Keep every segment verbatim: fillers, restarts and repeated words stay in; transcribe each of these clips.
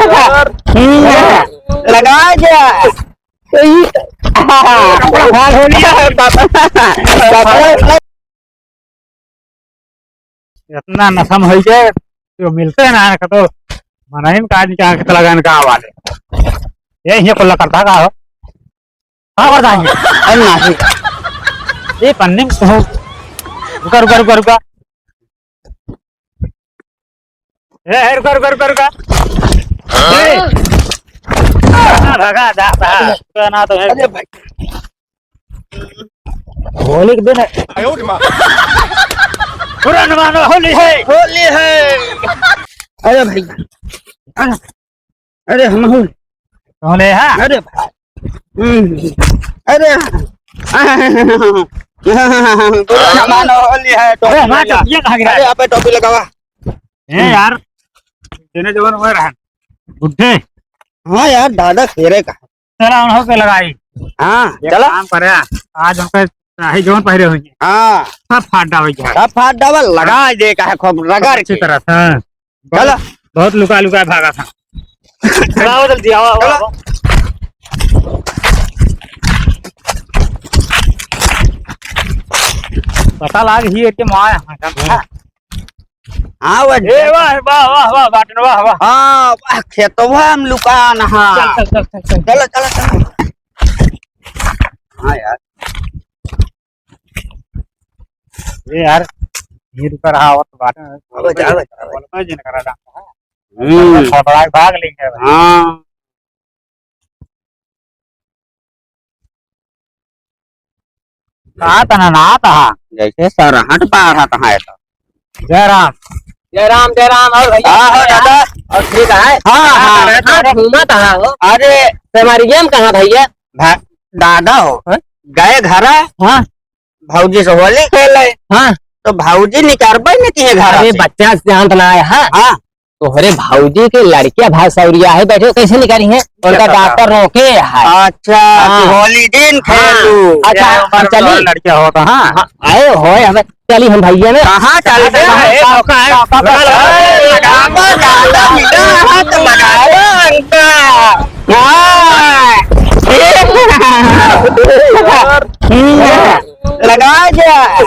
लगा। हम्म, लगा जा। तो ये, हाँ, होली है, बाबा। बाबा। इतना नशा में होई के, जो मिलते हैं ना, तो मनइन का आदमी के आँख लगा इनका आवाज है। ये, ये कुल्ला करता का हो? हाँ, करता है। अरे नहीं। ये पन्नी में हो। रुका, रुका, रुका, रुका। ए, ए, रुका, रुका, रुका, रुका। ए। ना भगा, जा, जा। रुका ना तो है। अरे भाई। होली के दिन है। बुरा न मानो, होली है। होली है। अरे भाई। अरे, अरे हम हो। होली है? अरे भाई। हम्म। अरे। बुरा न मानो, होली है, टोपी अरे, हमारा लगा। टोपिया कहाँ गिरा? अरे, यहाँ पे टोपी लगावा। ए यार, तेने जवन हो रहा। बुड्ढे। हाँ यार, दादा खेरे का। चला, उन हो के लगाई। हाँ, एक चला। काम करे, आज उनके चाहे जौन पहिरे होइए। हाँ। सब फाट डावे के है। सब फाट डावे, लगा दे का है खूब रगड़ अच्छी के। तरह से, हाँ। चला। बहुत, बहुत लुका लुका भागा था। चला, आओ जल्दी, आओ, आओ, चला। आओ। पता लाग ही एक के माँ यहाँ का। हाँ, वाह। ए, वाह, वाह, वाह, वाह, बाटन, वाह, वाह। हाँ, वाह, खेतवा हम लुकान, हाँ। चल, चल, चल, चल, चल। चलो, चलो, चलो। हाँ, यार। ए, यार, ये रुका रहा, और तो बाटन। अब जा, अब जा, अब जा। बोलबे जिन करा जाता है। हम्म। थोड़ा भाग लेंगे भाई। हाँ। का तना ना था? जैसे सरहट बाढ़त है तो। जय राम। जय राम, जय राम। और भैया? हाँ, हो दादा। और ठीक है? हाँ, हाँ, हाँ, हाँ। घूमत है हो। अरे। सेमरिया में कहाँ भैया? भा-, दादा हो। हाँ? गए घरा। हाँ। भौजी से होली खेले। हाँ। तो भौजी निकरबे न किए घर अरे से। बच्चा से जानत ना है, हाँ। हाँ। तोहरे भौजी के लड़किया भाई सौरिया है, बैठे कैसे निकाली है? उनका डॉक्टर रोके है। अच्छा, हाँ। तो होली दिन हाँ। खेलू। अच्छा, ये उम्र हम चली। में लड़किया होता, हाँ। हाँ, आए होए, हमें चली हम भैया ने। कहाँ चल रहे हैं? कहाँ, कहाँ, कहाँ, कहाँ, कहाँ, लगावा, लगावा, मिला हाथ लगावा, अंकल। हाँ। हम्म, लगा जा।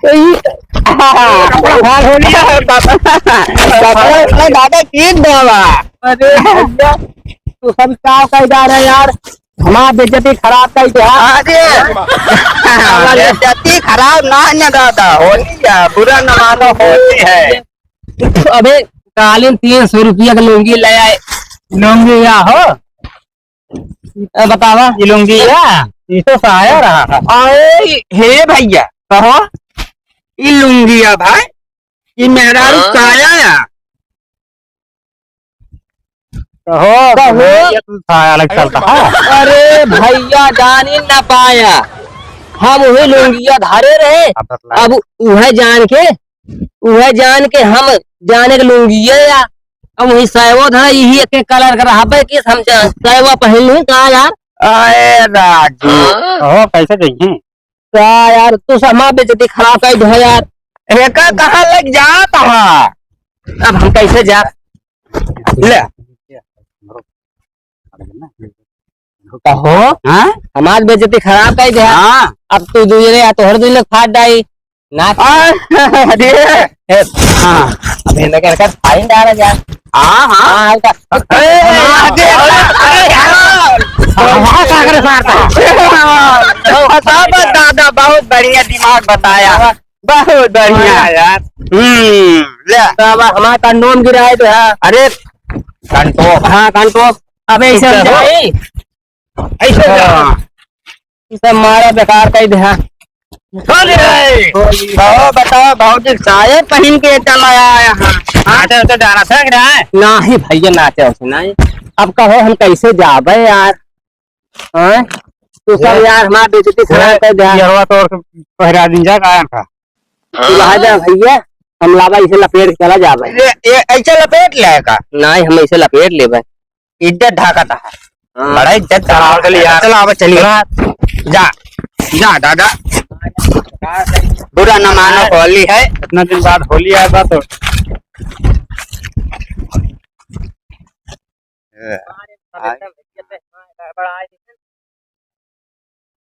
तो ये, हाँ, होली है, बाबा। बाबा, अपना दादा की दवा। अरे भैया, तू सब का कह जा रहे यार? हमार बेइज्जती खराब कर दिया। अरे, हमार बेइज्जती खराब ना है ना दादा, होली है, बुरा न मानो, होली है। अबे, कालीन तीन सौ रुपया का लुंगी ले आए। लुंगी या हो? ए, बतावा। ई लुंगिया, ई तो साया रहा है। अरे, हे भैया, कहो, ई लुंगिया भाई, ई मेहरारू हाँ? साया या। कहो, कहो। ये तू साया अलग चलता है। अरे भैया, जानी न पाया, हम वही लुंगिया धरे रहे, अब बतला। अब उहे जान के उहे जान के हम जाने के लुंगिये या। अब वही सैवो धरा, यही एक एक कलर का रहबे कि हम जा-, सैवा पहन लूं का यार? अरे राजू। हाँ। कहो, कैसे जइहें? का यार, तू सब हमार बेइज्जती खराब कर दे यार। एका कहाँ लग जात हा? अब हम कैसे जा? ले। कहो, हाँ? हमार बेइज्जती खराब कर दे। हाँ। अब तू दूसरे या तोहर दूसरे फाट जाई। ना। आ, अरे। ए, हाँ। अब इन्हें कहकर फाइन डाला जा। हाँ, हाँ। हाँ, हल्का। ए, अरे, अरे, अरे, यार। वहाँ सागर मारता है। बताओ, दादा, बहुत बढ़िया दिमाग बताया। बहुत बढ़िया हाँ। यार। हम्म, ले। तो अब हमारा कंडोम गिराए तो है। अरे, कंडोम। हाँ, कंडोम। अब ऐसे हम चुप रहो। जाए। ऐसे हाँ। जा। ई सब मारा बेकार कर दे, हाँ। अरे! कहो, बताओ, भौजी साये पहिन के चला आया यहाँ। नाचे उसे जाना था कि नहीं? नहीं भैया, नाचे उसे नहीं। अब कहो, हम कैसे जाबे यार? हाँ? तू सब ये यार, हमार बेइज्जती खराब कर दे। ये हवा तो और पहिरा दिन जा, आया था। तू रहा जा भैया, हम लावा इसे लपेट के चला जाबे। ये, ये ऐसे लपेट लेगा? नहीं, हम इसे लपेट लेबे। इज्जत ढाकत है। हाँ। बड़ा इज्जत चला, ढाकत चल यार। चला, अब चलिए। चला। जा, जा दादा। बुरा न मानो, होली है। इतना दिन बाद होली आया था तो।